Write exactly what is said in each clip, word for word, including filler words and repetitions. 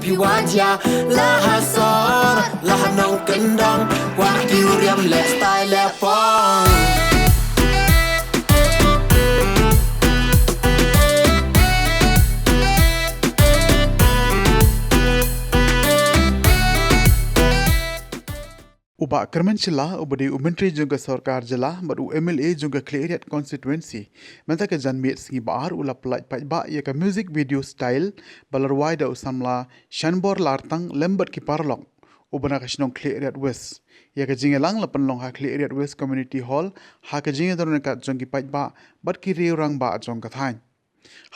Iwa jia la ha sor la ha nongkyndong, kwah ki u riam leh style leh pong. U Bah Kyrmen Shylla, uba dei u Myntri jong ka Sorkar Jylla bad u M L A jong ka Khliehriat Constituency, mynta ka janmiet Sngi Ba-ar u la pyllait paidbah ïa ka music video style ba la rwai da u samla Shanbor Lartang lem bad ki paralok, uba na ka shnong Khliehriat West. Ïa ka jingïalang la pynlong ha Khliehriat West Community Hall ha ka jingïadon ryngkat jong ki paidbah bad ki riew rangbah jong ka thaiñ.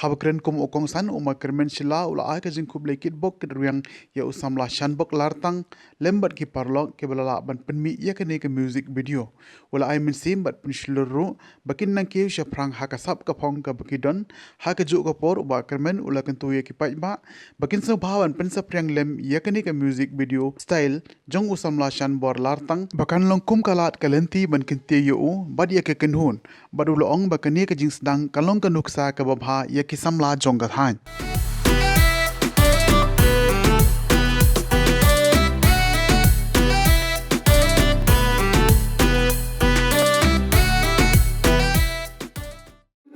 Haba kren kum u kongsan, u Ma Kyrmen Shylla u la ai ka jingkhublei kitbok kitrwiang ïa u samla Shanbor Lartang lem bad ki paralok kiba la lah ban pynmih ïa kane ka music video. U la ai mynsiem bad pynshlur ruh ba kin nang kiew shaphrang ha ka sap ka phong kaba ki don. Ha kajuh ka por, u Bah Kyrmen u la kyntu ïa ki paidbah ba kin sngewbha ban pynsaphriang lem ïa kane ka music video style jong u samla Shanbor Lartang ba kan long kum ka lad ka lynti ban kyntiew ïa u bad ïa ka kynhun, bad u la ong ba kane ka jingsdang kan long ka nuksa kaba bha ïa ki samla jong ka thaiñ.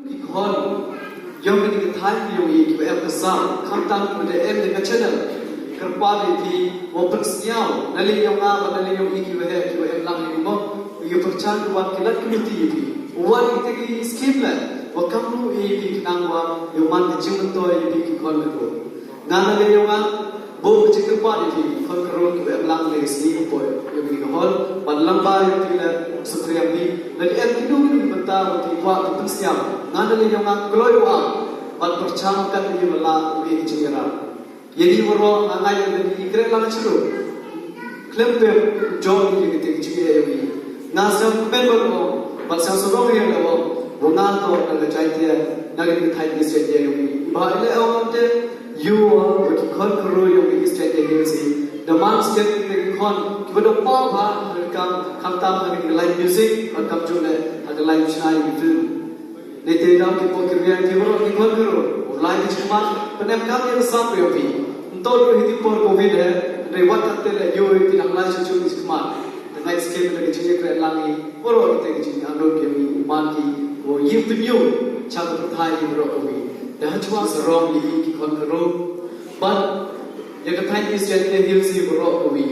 Ki khon jong kane ka thaiñ jong ngi kiba em ka sap, khamtam kiba da em da ka channel, kyrpad ïa phi, wa pynsngew na liang jong nga bad na liang jong ngi kiba heh kiba em lang ïa ngi mo, ïa ki pyrchang ki wan ki lad ki lynti ïa phi, wan ïa kita ki skim leh, wa kamnu ïa phi khnang wa ïa man ka jingmyntoi ïa phi ki khon ki khun. Nga na liang jong nga, bun ka jingkyrpad ïa phi ki khon ki khun kiba em lang na ka sngi hapoh jong kane ka hall, bad lyngba jong phi leh, saphriang phi, lada em kino kino ki bynta ba phi kwah ban pynsngew, nga na liang jong nga kloi u ap ban pyrshang kat ïa la u ïa ka jingïarap. Ïa ngi baroh nga ngeit ba ngi khreh lang shuh. Khlem pep jong ngi ïa ka jingïarap ïa ngi. Nga sngewkmen bad ong, bad sngewsarong ïa nga ong, ba nga to na ka Jaiñtia, na ka thaiñ East Jaiñtia ïa ngi. Ba ïa leh ong te, ïa u ba ki khon ki khun ïa ngi East Jaiñtia ïa ngi. Da man skhem kita ki khon kiba da paw bha ha ka kam, khamtam ha ka line music, bad kumjuh leh ha ka line shna ïa ki film. Nangta dang ki pok ki riang ki baroh ki khon ki khun, u lai ki jingman, pynemkam ïa ka sap ïa phi. Nto ruh hi ki por Covid eh, hynrei wat katne leh ïoh ïa phi dang lai shuh shuh ki jingman. Te nga ngeit skhem da ka jingïakren lang ïa baroh kita ki jingïalam ïa u man ki, u ïa pynïoh cha ka pyrthei ïa baroh kawei. Te hynrei sngewsarong ïa ki khon ki khun. Bad ïa ka thaiñ East Jaiñtia Hills ïa baroh kawei.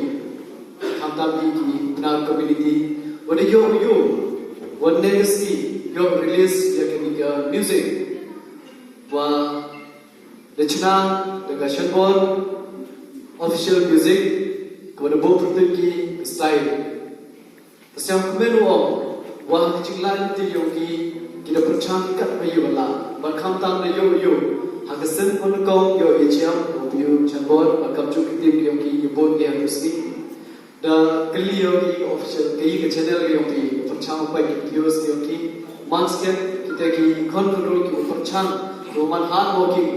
Khamtam ïa ki Pnar community. Wa da ïoh ïoh. Wa next ïoh release ïa kane ka music. Wa da chna da ka Shanbor official music, kaba da buh pyrtuit ki style. Sngewkmen u ong, wa ka jinglai lynti jong ki, ki da pyrshang katba ïa ba lah, bad khamtam da ïoh ïoh, ha ka sien pyndonkam ïoh ïa Jiam, u Pynïoh Shanbor, bad kumjuh ki team jong ki, ïa bun ïa ka sngi. Da kylli ïa ki official, ka ïa ka channel ka jong ki, pyrshang peit ki videos ka jong ki, man skhem kita ki khon ki khun ki pyrshang, ki man hard working,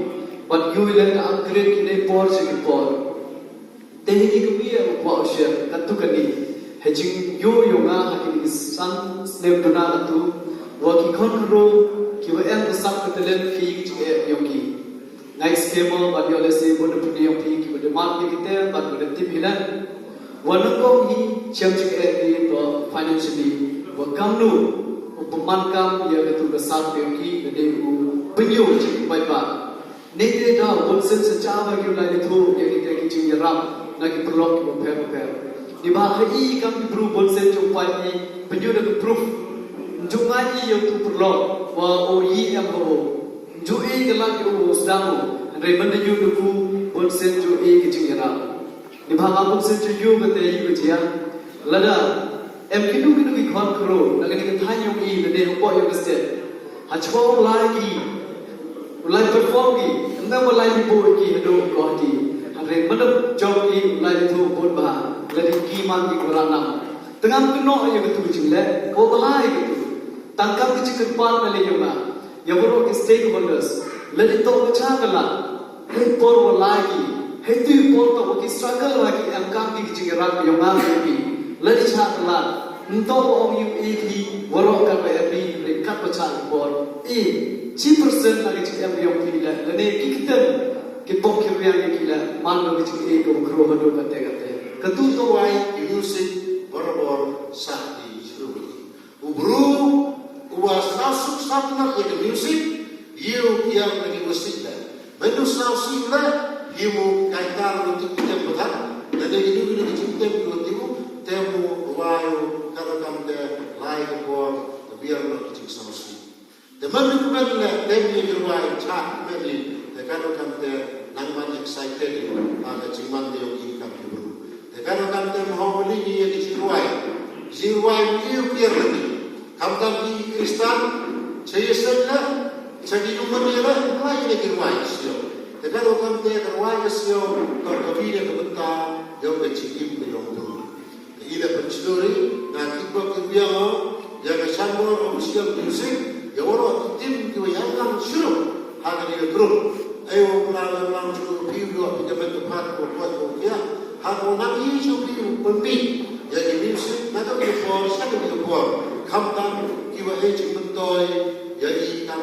bad ïoh leh ka upgrade kine por sha ki por. Te hi ka mih u kwah u share, katto katne. Ha jingïoh ïoh nga ha kine ki san snem duna katto, wa ki khon ki khun, kiba em ka sap ka talent ki jingeh jong ki. Nga ngeit skhem mo, bad ïoh lehse bun na pyrthei jong phi, kiba da mad ïa kita, bad kiba da tip hi leh. Wa nyngkong hi, shem jingeh hi to financially, wa kamno, u pynman kam ïa katto ka sap jong ki, lane u pynïoh jingpynbeit bad. Nangta da bun sien sa cha ba ki u lai lynthong ïa kita ki jingïarap na ki paralok kiba pher bapher. Neibhah ha i kam ki bru bun sien jong phi i pynïoh da ka proof. Jong nga i ïa u paralok wa u i em ha u. Jong i ka lad ïa u sdang u. Hynrei mynta ïoh da ku bun sien jong i ki jingïarap. Neibhah nga bun sien jong ïoh kata ïa ka jia. Lada em kino kino ki khon ki khun na kane ka thaiñ jong i lane hapoh jong ka state. Ha chwa u lai ki, u lai perform ki, ym dei ba lai ki bun ki haduh Guwahati. Hynrei mynta jong ki u lai ki thu bun bha, lada ki man ki kwah nam. Te ngam kynnoh ïa katu ka jingleh, kaba bha ïa katu. Tang kam ka jingkyrpad na liang jong nga. Ïa baroh ki stakeholders, lada to ka cha ka la. Hei por wa lai ki, hei tu por to wa ki struggle wa ki em kam ki jingïarap ïa nga ïa phi. Lada cha ka la, nto wa ong ïa phi, waroh katba em phi, lada katba cha ka por. E, chi percent la ki jingem ïa phi la, lane ki ktem. Ki pok ki riang ki la man ba ki jingïeit ka khro haduh katta katta. Katu ka wai ki music barabor sah ki shuh. U bru uba sngewsuk sngewtynnat ïa ka music, ïa u kiar na ki music la. Mynta u sngewsih la, ïa u kaitar u tip tem pathat. Lane ïa u ïa ki jingtem ïa u tip tem u wai u ka la kam te lai ka por ka biar na ki jingsngewsih. Te man u kmen le tem ïa ki rwai chak kmen ïa te ka dok kam te nang man excited ïa ha ka jingman de ïa ki kam ki bru. Te ka dok kam te mo ho li ïa ki jingrwai. Jingrwai ïa ki rwai. Kam tam ki Kristan che ïa sen la che ki human ïa la la ïa ki rwai sio. Te ka dok kam te ka rwai ka sio ka ka wi ïa ka bynta ïa ka jingim ïa u bru. Ila pynchuri na ki bok ki biang o ïa ka Shanbor Official Music ïa waroh ki tim ki wa ïa lang shuh ha ka ïa group. Ai wa pula lang lang shuh pi ïa pi ka met ka pat ko ko ko ïa ha ko nang ïa shuh pi u pynmih ïa ki music na ka ïa por sha ka ïa por. Khamtam ki wa ai jingmyntoi ïa i kam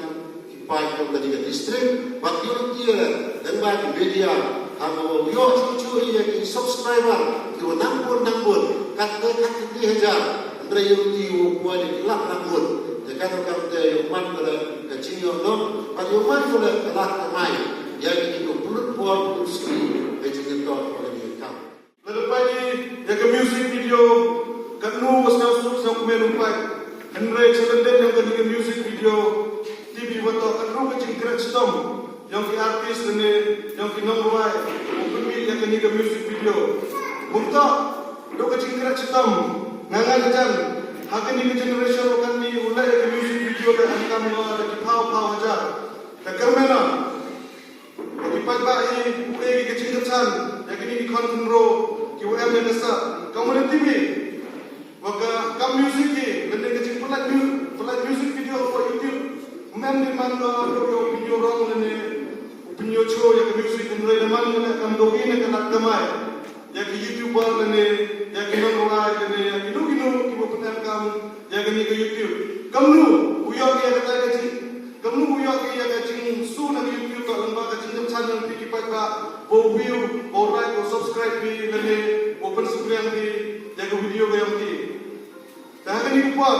ki paid jong ka dei ka district, bad ki ïoh ki ïa, dang ba ki media, ha ka wa ïoh chuh chuh ïa ki subscriber, ki wa nang bun nang bun, kat te kat ki three hajar, hynrei ïoh ki wa kwah ïa ki lak nang bun. Te kat kam te ïoh man ka la ka jingïoh nong, bad ïoh man ka la ka lak ka mai, ïa ki ki wa pulut por pulut ski, ïa ki ki tor por ïa ki kam. Lada peit ïa ka music video, katno wa sngewsuk sngewkmen u peit. Hynrei cha lyndet jong kane ka music video, te phi wa toh katno ka jingkyrkhu shitom jong ki artist lane jong ki nongrwai u pynmih ïa kane ka music video. Kumta, katno ka jingkyrkhu shitom, nga nga jan ha kane ka generation wa katne u leh ïa ka music video da em kam noh da ki phaw phaw hajar. Ka kyrmen noh. Ba ki paidbah hi u ai ka jingkyrchan ïa kine ki khon khynraw ki wa em ïa ka sap. Ka mut ïa timi wa ka kam music hi lane ka jingpynlait mu- pynlait music video ha YouTube. Ym em ne man ka ruh ïa u pynïoh rong lane u pynïoh show ïa ka music, hynrei da man ka kam ka wi na ka lad kamai ïa ki YouTuber lane ïa ki nongrwai lane ïa kino kino ki wa pyndonkam ïa kane ka YouTube. Kamnu u ïoh ïa kata ka jing Kamnu u ïoh ïa ka jingsuk na ka YouTube, ka lyngba ka jingkyrchan jong phi ki paidbah, ba u view, ba u like, ba u subscribe phi lane ba u pynsuk ïa phi ïa ka video ka jong phi. Te ha kane ka por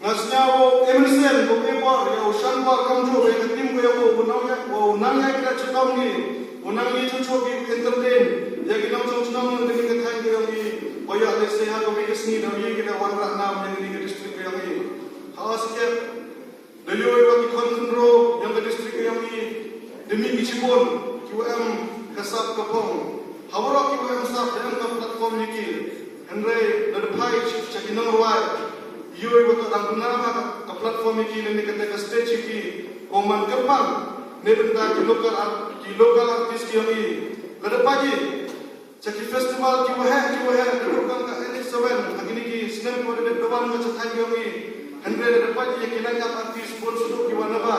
nga sngew ba u Emerson, ba u Ebor, ïa u Shanbor, kamjooh ïa ka team ka jong u, u nang ïa, u nang ïa ki da chitom ngi, u nang ïa chuh chuh ki entertain ïa ki nongshong shnong na kane ka thaiñ ka jong ngi. Ba ïa lehse ha kawei ka sngi da ïa ki da wanrah nam ïa kane ka district ka jong ngi. Ha u skhem da ïoh ïa ki khon khynraw jong ka district ka jong ngi, da mih ki shibun ki wa em ka sap ka phong. Ha waroh ki wa em sap da em ka platform ïa ki. Hynrei lada phai sha ki nongrwai, ïoh ïa wa toh dang pynap ha ka platform ïa ki lane kata ka stage ïa ki, ko man kyrpang ne bynta ki local art- ki local artist ki jong ngi. Lada phai sha ki festival ki wa heh ki wa heh, da ruh kang ka N H seven ha kine ki snem ki wa dep da wan ka chathaiñ ki jong ngi. Hynrei da dep pat ïa ki line up artist bun shuh ki wa naba.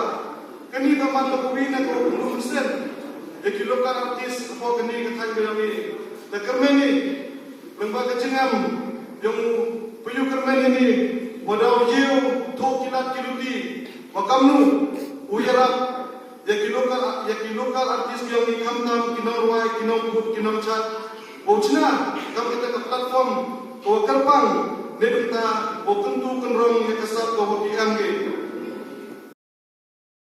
Kane ka man ka kawi na ka wa pynduh mynsiem ïa ki local artist hapoh kane ka thaiñ ka jong ngi. Da kyrmen ngi lyngba ka jingam jong u Pynïoh Kyrmen ïa ngi wa daw ïew thoh ki lad ki luti wa kamnu u ïarap ïa ki local, ïa ki local artist ki jong ngi, khamtam ki nongrwai, ki nongput, ki nongchat. Wow chna kam kata ka platform ka wa kyrpang ne bynta wow kyntu kynrong ïa ka sap ka wa ki em.